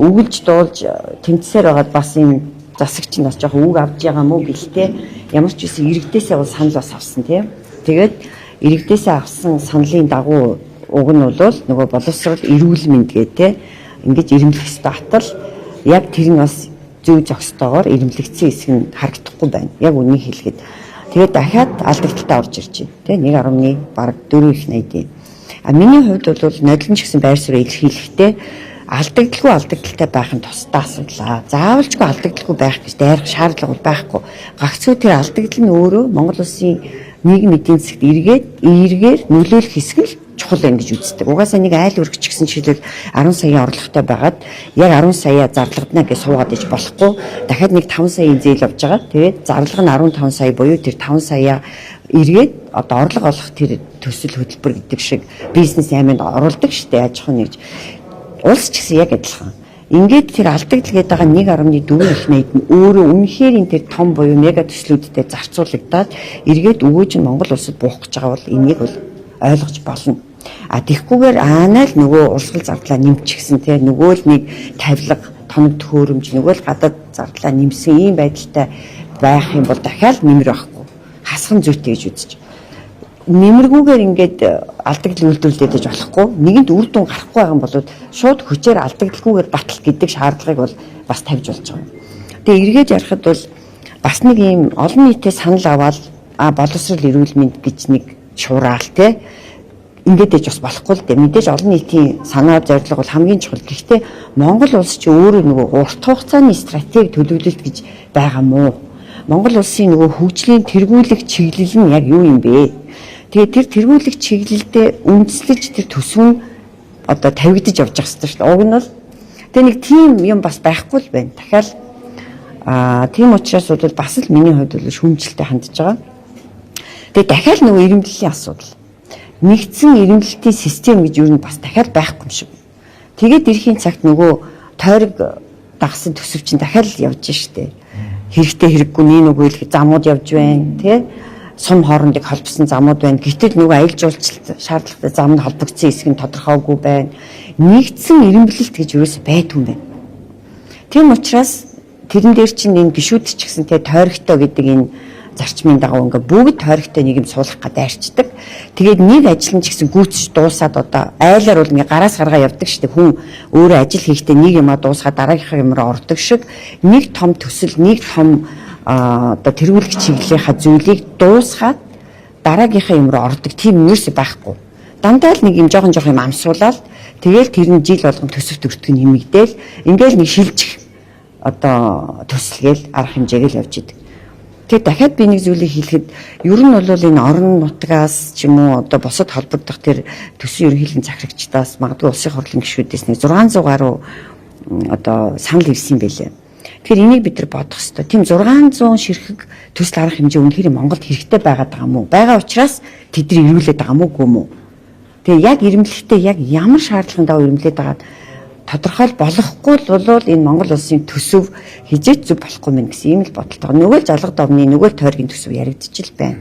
өгөлж дуулж тэмцсээр байгаад бас энэ засагч нь бас жоохон үг авч байгаа мó гэлтэй, ямар ч үсэн иргэдээсээ бол санал бас авсан, тийм. Тэгээд иргэдээсээ авсан саналын дагуу уг нь бол нөгөө боловсрол, эрүүл мэнд гээ те ингэж ирэмблэх ёстой атал яг тэр нь бас зөв зохистойгоор ирэмблэгдсэн хэсэг нь харагдахгүй байна. Яг үнийг хэлэхэд. Тэгээд дахиад алдагдaltaй орж ирж байна. Тэ 1.1 бараг 4 их 80. А миний хувьд бол нодлон ч гэсэн байр суурь илэрхийлэхдээ алдагдaltaй алдагдaltaй байх нь тусдаа асуудал. Заавалчгүй алдагдaltaй байх гэж дайрах шаардлага бол байхгүй. Гагцхүү тэр алдагдал нь өөрөө Монгол улсын нийгэм эдийн засагт эргээд эргээр нөлөөлөх хэсэг л чухал байна гэж үздэг. Угаасаа нэг айл өргөч гэсэн жишээлбэл 10 саяын орлоготой байгаад яг 10 сая зарлагдана гэж суугаад иж болохгүй. Дахиад нэг 5 саяын зээл авч байгаа. Тэгээд зарлага нь 15 сая буюу тэр 5 сая эргээд одоо орлого олох тэр төсөл хөтөлбөр гэдэг шиг бизнес айманд оруулдаг штэ, аж ахуйн нэгж. Улс ч гэсэн яг адилхан. Ингээд тэр алдагдал гэдэг байгаа 1.4 их найд нь өөрөө үнэхээр энэ тэр том буюу мега төслүүдтэй зарцуулагдаад эргээд өгөөж нь Монгол улсад буух гэж байгаа бол энийг бол ойлгож болно. А тэгхгүйгээр аанаа л нөгөө урсгал зардлаа нэмчихсэн, те, нөгөө л нэг тавилга, тоног төхөөрөмж, нөгөө л гадаад зардлаа нэмсэн ийм байдалтай байх юм бол дахиад нэмэр байхгүй. Хасхан зүйтэй гэж үзэж. Нэмэргүүгээр ингээд алдагдал үйлдвэрлээд иж болохгүй. Нэгэнд үр дүн гарахгүй байгаа юм бол шууд хүчээр алдагдalgүйгээр батал гэдэг шаардлагыг бол бас тавьж болж байгаа юм. Тэгээ эргээд ярихад бол бас нэг ийм олон нийтээ санал аваад а боловсрол, эрүүл мэнд гэж нэг шуураал, те, ингээд ээж бас болохгүй л дээ. Мэдээж олон нийтийн санаа зорилго бол хамгийн чухал. Гэхдээ Монгол улс чи өөрөө нөгөө урт хугацааны стратеги төлөвлөлт гэж байгаа мó? Монгол улсын нөгөө хөгжлийн тэргүүлэх чиглэл нь яг юу юм бэ? Тэгээ тэр тэргүүлэх чиглэлдээ үндэслэж тэр төсөв нь одоо тавигдаж явж явах хэрэгтэй шүү дээ. Уг нь бол тэгээ нэг тийм юм бас байхгүй л байна. Дахиад тийм учраас бол бас л миний хувьд бол шүүмжлэлтэй хандж байгаа. Тэгээ дахиад нөгөө эрэмбэллийн асуудал. Нэгдсэн эрэмбэлтийн систем гэж юу нь бас дахиад байхгүй юм шиг. Тэгээд ирэхийн цагт нөгөө тойрог дагсан төсөв чинь дахиад л явж штэ. Хэрэгтэй хэрэггүй нэг нөгөө замууд явж байна, тий, сум хоорондыг холбосон замууд байна. Гэтэл нөгөө аялал жуулчлалт шаардлагатай зам нь холбогдсон хэсэг нь тодорхойгүй байна. Нэгдсэн эрэмбэлэлт гэж юус байдгүй юм байна. Тийм учраас тэрэн дээр чинь энэ гişүүд ч гэсэн те тойрогтой гэдэг энэ зарчмын дагуу ингээ бүгд тойрогтой нэг юм суулгах гээд айрчдаг. Тэгээд нэг ажил нь ч гэсэн гүйцэж дуусаад одоо айлаар бол ингээ гараас гаргаа явдаг шүү дээ. Хүн өөрөө ажил хийхдээ нэг юмаа дуусгаад дараагийнхаа юм руу ордог шиг нэг том төсөл, нэг том одоо тэргүүлэх чиглэлийнхаа зүйлийг дуусгаад дараагийнхаа юм руу ордог тийм нэрс байхгүй. Дандаа л нэг юм жоохон жоохон юм амсуулаад тэгэл тэр нь жил болгон төсөв төртг нь нэмэгдээл ингээл нэг шилжих одоо төсөлгээл арга хэмжээгээл явж идэг. Тэгээ дахиад би нэг зүйлийг хэлэхэд ер нь бол энэ орон нутгаас ч юм уу одоо бусад холбогдох тэр төсвийн ерөнхийлгийн захирагчдаас, магадгүй улсын хурлын гишүүдээс нэг 600 гаруй одоо санал ирсэн юм байлээ. Тэгэхээр энийг бид нар бодох хэрэгтэй. Тийм 600 ширхэг төсөл арга хэмжээ үнэхээр Монголд хэрэгтэй байгаад байгаа юм уу? Байгаа учраас тэдний эрүүлээд байгаа юм уу, үгүй юм уу? Тэгээ яг ирэмблэхдээ яг ямар шаардлагын дагуу ирэмблээд байгаад тодорхойл болохгүй л бол энэ Монгол улсын төсөв хизээч зөв болохгүй мэн гэсэн ийм л бодолтой. Нөгөө л жалга домны, нөгөө л тойргийн төсөв яригдчихил байна.